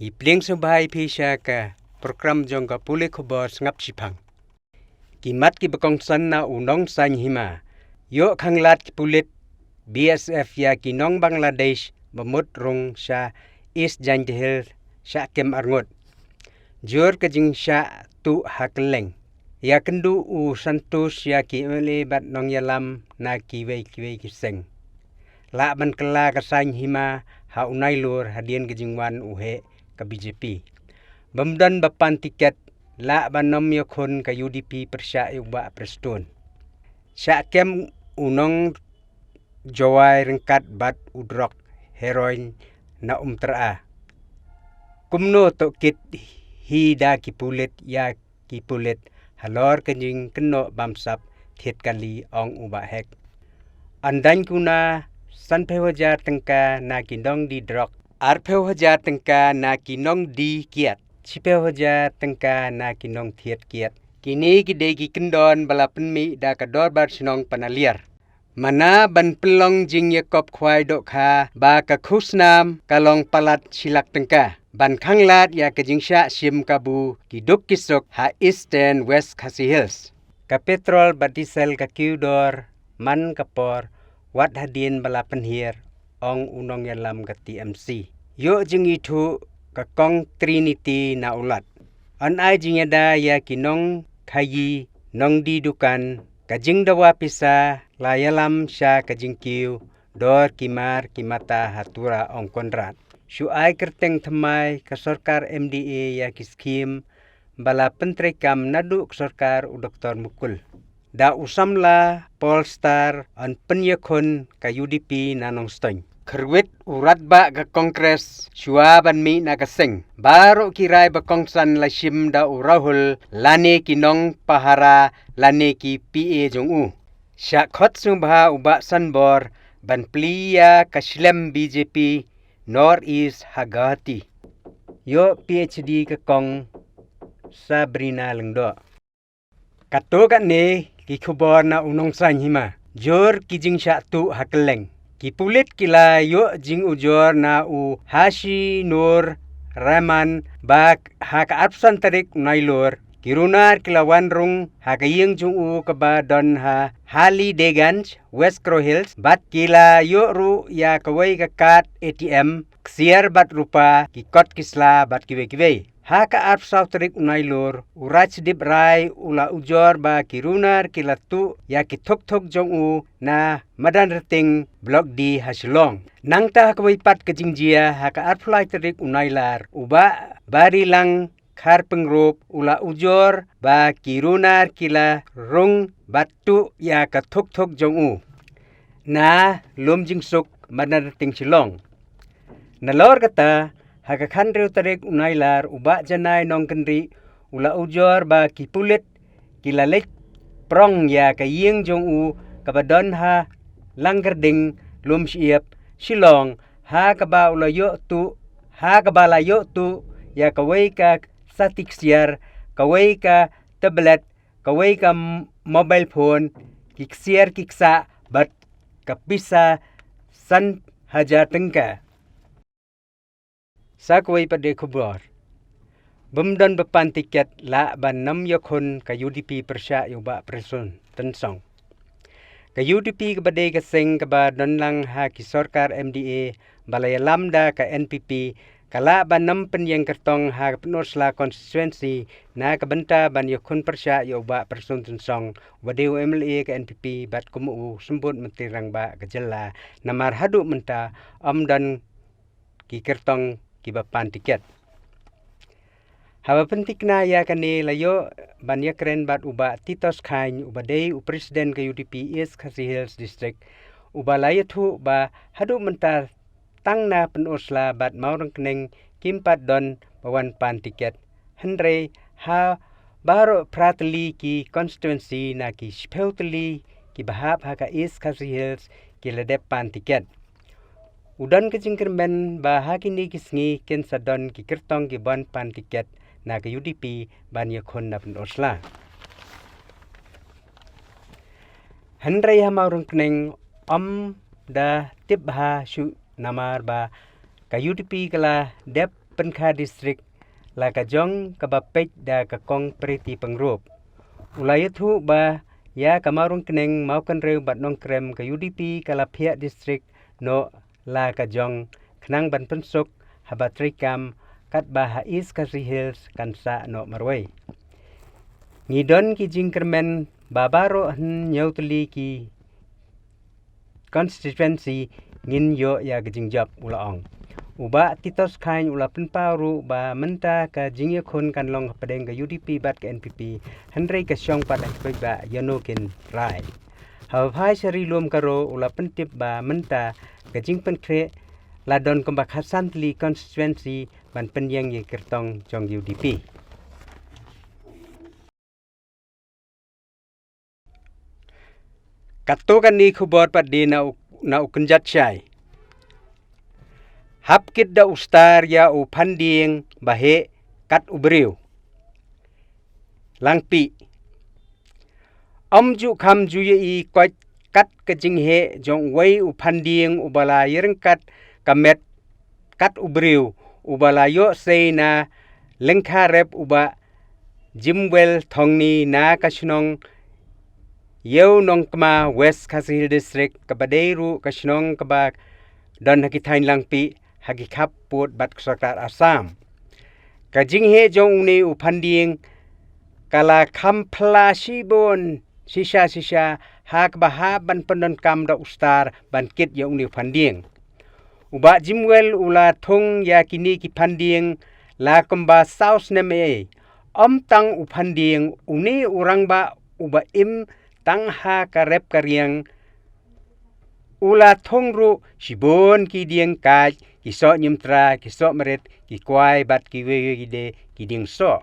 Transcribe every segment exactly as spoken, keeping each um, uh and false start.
I pdiang sngewbha ïa phi sha ka program jong ka pule khubor Sngap Shiphang. Ki mat kiba kongsan na u Nongsaiñ Hima. Ïoh khanglad ki pulit B S F ïa ki nong Bangladesh ba mut rung sha East Jaintia Hills shah kem arngut. Jur ka jingshah tuh ha kylleng. Ïakynduh u Santosh ïa ki M L A bad nongïalam na kiwei kiwei ki seng. Lah ban kylla ka saiñ hima ha u Nailur hadien ka jingwan u heh ka B J P. Bym don ba pan tiket, lah ban ym ïakhun ka U D P pyrshah ïa u Bah Prestone. Shah kem u nongjowai ryngkat bad u drok heroin na Umtyra. Kumno tohkit hi da ki pulit ïa ki pulit halor ka jingkynnoh bamsap thied kali, ong u Bah Hek. Yn daiñ kuna sanphew hajar tyngka na ki nongdie drok, arphew hajar tyngka na ki nongdie kiad, shiphew hajar tyngka na ki nongthied kiad. Kine ki dei ki kyndon ba la pynmih da ka Dorbar Shnong Panaliar. Mana ban pynlong jingïakop khwai dohkha ba ka khusnam ka long palat shilak tyngka ban khanglad ïa ka jingshah shim kabu ki duk ki suk ha Eastern West Khasi Hills. Ka petrol bad diesel ka kiew dor man ka por wat hadien ba la pynhiar, ong u nongïalam ka T M C. Ïoh jingithuh ka Kong Trinity na u Lat. Yn ai jingïada ïa ki nongkhaïi, nongdie dukan, ka jingdawa pisa la ïalam sha ka jingkiew dor ki mar ki mata ha Tura, ong Conrad. Shu ai kyrteng thymmai ka sorkar M D A ïa ki skhim ba la pyntreikam naduh ka sorkar u Doktor Mukul. Da u samla Paul Star yn pynïakhun ka U D P na Nongstoiñ. Kyrwit u radbah ka Congress shuwa ban mih na ka seng. Baroh ki rai ba kongsan la shim da u Rahul lane ki nongpahara lane ki P A jong u. Shah khot sngewbha u Bah Sanbor ban plie ïa ka shlem B J P North East ha Guwahati. Ïoh P H D ka Kong Sabrina Lyngdoh. Kato katne ki khubor na u Nongsaiñ Hima. Jur ki jingshah tuh ha kylleng. Ki pulit ki la ïoh jingujor na u Hashinur Rahman ba ha ka arphew san tarik u Nailur, ki runar ki la wan rung ha ka ïing jong u kaba don ha Halideganj, West Garo Hills, bad ki la ïoh ruh ïa kawei ka kad A T M, ksiar bad rupa, ki kot ki sla bad kiwei kiwei. Ha ka arphew saw tarik u Nailur, u Rajdeep Rai u la ujor ba ki runar ki la tuh ïa ki thuk thuk jong u na Madanrting Block D ha Shillong. Nangta ha kawei pat ka jingjia ha ka arphew lai tarik u Nailar, u Bah Barilang Kharpyngrope u la ujor ba ki runar ki la rung bad tuh ïa ka thuk thuk jong u na Lumjingsuk, Madanrting, Shillong. Nalor kata, ha ka khathynriew tarik u Nailar, u Bah Janai Nongkynrih u la ujor ba ki pulit ki la leit prong ïa ka ïing jong u kaba don ha Langkyrding, Lumshyiap, Shillong, ha kaba u la ïoh tuh, ha kaba la ïoh tuh ïa kawei ka sati ksiar, kawei ka tablet, kawei ka m-, mobile phone, ki ksiar ki ksah bad ka pisa san hajar tyngka. Sa kawei pat de khubor. Bym don ba pan tiket lah ban ym ïakhun ka U D P pyrshah ïa u Bah Prestone Tynsong. Ka U D P kaba dei ka seng kaba don lang ha ki sorkar M D A ba la ïalam da ka N P P, ka lah ban ym pynïeng kyrtong ha ka Pynursla constituency na ka bynta ban ïakhun pyrshah ïa u Bah Prestone Tynsong, uba dei u M L A ka N P P bad kum u Symbud Myntri Rangbah ka jylla, namar haduh mynta ym don ki kyrtong kiba pan tiket. Haba pyntikna ïa kane la ïoh ban ïakren bad u Bah Titos Chyne uba dei u President ka U D P East Khasi Hills District, uba la ïathuh ba haduh mynta tang na Pynursla bad Mawryngkneng kim pat don ba wan pan tiket. Hynrei ha baroh phra tylli ki constituency na ki shiphew tylli kiba hap ha ka East Khasi Hills ki la dep pan tiket. U don ka jingkyrmen ba ha kine ki sngi kin sa don ki kyrtong ki ban pan tiket na ka U D P ban ïakhun na Pynursla. Hynrei ha Mawryngkneng ym da tip bha shuh namar ba ka U D P ka la dep Pynkha District la ka jong kaba peit da ka Kong Pretty Pyngrope. U la ïathuh ba ïa ka Mawryngkneng, Mawkynrew bad Nongkrem ka U D P ka la phiah district noh la ka jong khnang ban pynsuk haba treikam, katba ha East Khasi Hills kan sah noh marwei. Ngi don ki jingkyrmen ba baroh hynñiew tylli ki constituency ngin ïoh ïa ka jingjop, u la ong. U Bah Titos Chyne u la pynpaw ruh ba mynta ka jingïakhun kan long hapdeng ka U D P bad ka N P P, hynrei ka shong pat ha ki paidbah ïa no kin rai. Haba phai sha Ri Lum Garo u la pyntip ba mynta ka jingpynkhreh la don kumba khatsan tylli constituency ban pynïeng ïa ki kyrtong jong U D P. Katto katne khubor pat de na u, na u kynjat shai. Hap kit da u Star ïa u phandieng ba heh kat u briew. Langpih. Ym ju kham ju ïohi koit kat ka jingheh jong uwei u phandieng uba la ïaryngkat ka met kat u briew, uba la ïoh sei na lyngkha rep u Bah Jimwell Thongni na ka shnong Ïew Nongkma, West Khasi Hills District, kaba dei ruh ka shnong kaba don ha ki thaiñ Langpih ha ki khappud bad ka sorkar Assam. Ka jingheh jong une u phandieng ka la kham phylla shibun shisha shisha, ha kaba hap ban pyndonkam da u Star ban kit ïa une u phandieng. U Bah Jimwell u la thung ïa kine ki phandieng la kumba saw snem ei. Ym tang u phandieng, une u rangbah uba im tang ha ka rep ka riang u la thung ruh shibun ki dieng kait, ki soh ñiamtra, ki soh marit, ki kwai bad kiwei kiwei de ki dieng soh.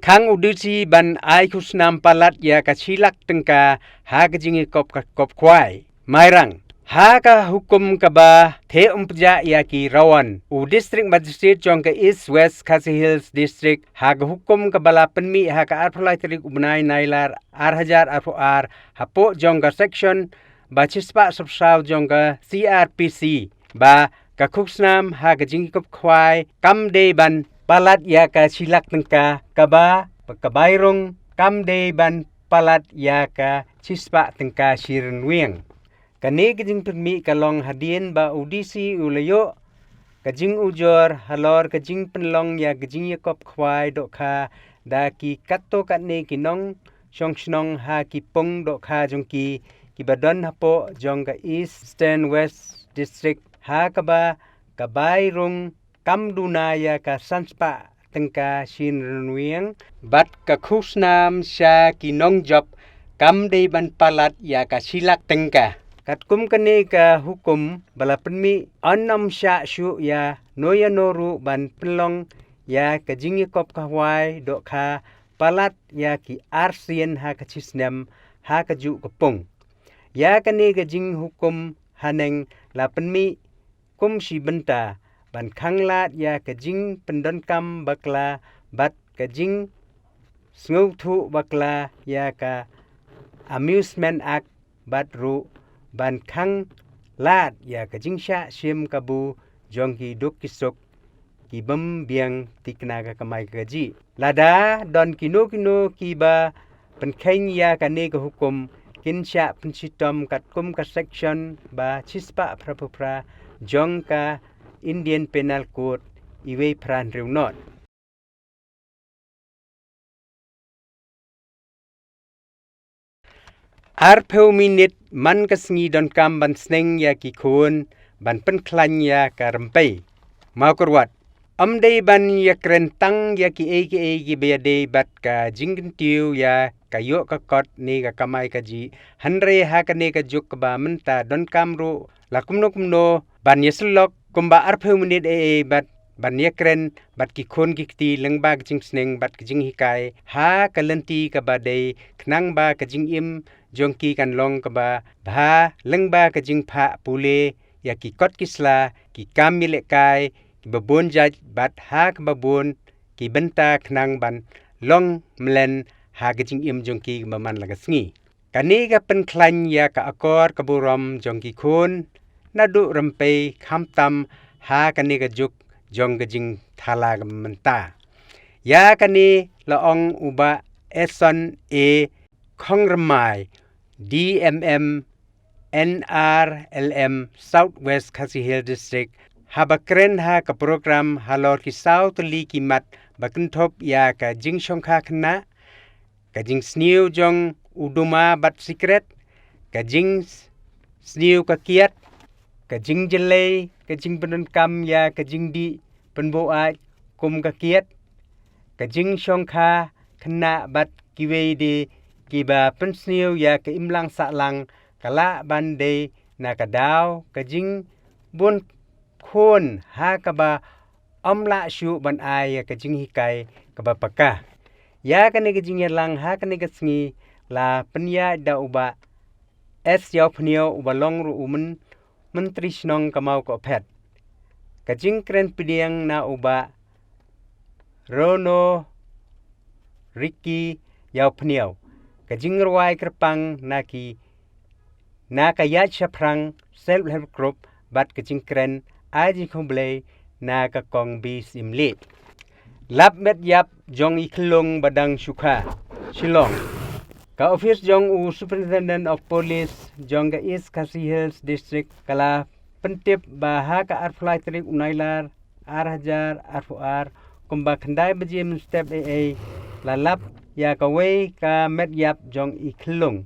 Khang u D C ban ai khusnam palat ïa ka shi lak tyngka ha ka jingïakop ka kop khwai. Mairang, ha ka hukum kaba theh umpjah ïa ki rawan, u District Magistrate jong ka East West Khasi Hills District, ha ka hukum kaba la pynmih ha ka arphew lai tarik u bnai Nailar ar hajar arphew ar, hapoh jong ka section ba shispah saw jong ka C R P C, ba ka khusnam ha ka jingïakop khwai kam dei ban palat ïa ka shi lak tyngka, kaba ka bai rung kam dei ban palat ïa ka shispah tyngka shi rynwiang. Kane ka jingpynmih ka long hadien ba u D C u la ïoh ka jingujor halor ka jingpynlong ïa ka jingïakop khwai dohkha da ki katto katne ki nongshong shnong ha ki pung dohkha jong ki, kiba don hapoh jong ka Eastern West District, ha kaba ka bai rung kam duna ïa ka sanspah tyngka shi rynwiang, bad ka khusnam sha ki nongjop kam dei ban palat ïa ka shi lak tyngka. Katkum kane ka hukum ba la pynmih, yn ym shah shuh ïa no ïa no ruh ban pynlong ïa ka jingïakop khwai dohkha palat ïa ki arsien ha ka shi snem ha kajuh ka pung. Ïa kane ka jinghukum haneng la pynmih kum shi bynta ban khanglad ïa ka jingpyndonkam bakla bad ka jingsngewthuh bakla ïa ka Amusement Act bad ruh ban khanglad ïa ka jingshah shim kabu jong ki duk ki suk ki bym biang tikna ka kamai kajih. Lada don kino kino kiba pynkheiñ ïa kane ka hukum, kin shah pynshitom katkum ka section ba shispah phra phew phra jong ka Indian Penal Code, iwei phra hynriew not. Arphew minit man ka sngi donkam ban sneng ïa ki khun ban pynkhlaiñ ïa ka rympei. Mawkyrwat, ym dei ban ïakren tang ïa kiei kiei kiba ïadei bad ka jingkyntiew ïa ka ïoh ka kot ne ka kamai kajih, hynrei ha kane ka juk kaba mynta donkam ruh la kumno kumno ban ïasyllok kumba arphew minit ei ei bad ban ïakren bad ki khun ki kti lyngba ka jingsneng bad ka jinghikai ha ka lynti kaba dei, khnang ba ka jingim jong ki kan long kaba bha lyngba ka jingphah pule ïa ki kot ki sla, ki kam ïalehkai kiba bun jait bad ha kaba bun ki bynta, khnang ban long mlien ha ka jingim jong ki kaba man la ka sngi. Kane ka pynkhlaiñ ïa ka akor ka burom jong ki khun naduh rympei, khamtam ha kane ka juk jong ka jingthala ka mynta. Ïa kane la ong u Bah Eson A Khongrmai, D M M N R L M South West Khasi Hills District, haba kren ha ka program halor ki saw tylli ki mat ba kynthup ïa ka jingshongkha khynnah, ka jingsniew jong u duma bad sikret, ka jingsniew ka kiad, ka jingjyllei ka jingpyndonkam ïa ka jingdih pynbuaid kum ka kiad, ka jingshongkha khynnah bad kiwei de kiba pynsniew ïa ka imlang sahlang, ka lah ban dei na ka daw ka jingbun khun ha kaba ym lah shuh ban ai ïa ka jinghikai kaba paka. Ïa kane ka jingïalang ha kane ka sngi la pynïaid da u Bah S Ïawphniaw uba long ruh u myn-, Myntri Shnong ka Mawkaiaw. Ka jingkren pdiang na u Bah Rono Ricky Ïawphniaw. Ka jingrwai kyrpang na ki, na ka ïaid shaphrang Self Help Group bad ka jingkren ai jingkhublei na ka Kong B Syiemlieh. Lap met ïap jong i khyllung ba dang shu kha. Shillong. Ka office jong u Superintendent of Police jong ka East Khasi Hills District ka la pyntip ba ha ka arphew lai tarik u Nailar ar hajar arphew ar, kumba khyndai baje mynstep ei ei, la lap ïa kawei ka met ïap jong i khyllung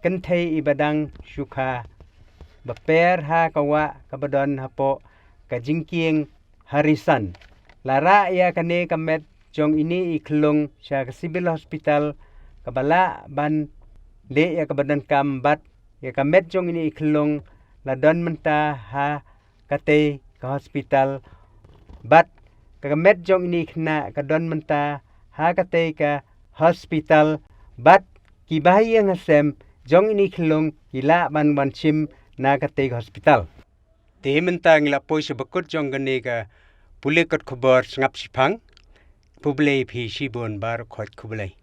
kynthei iba dang shu kha, ba per ha ka wah kaba don hapoh ka jingkieng Harrison. La rah ïa kane ka met jong ine i khyllung sha ka Civil Hospital, kaba lah ban leh ïa kaba donkam bad ïa ka met jong ine i khyllung la don mynta ha katei ka hospital, bad ka met jong ine i khynnah ka don mynta ha katei ka hospital, bad ki bahaïing hasem jong ine i khyllung ki lah ban wan shim na katei ka hospital. Te mynta ngi la poi sha bakut jong kane ka pule kot khubor sngap shiphang. Khublei phi shibun baroh, khublei.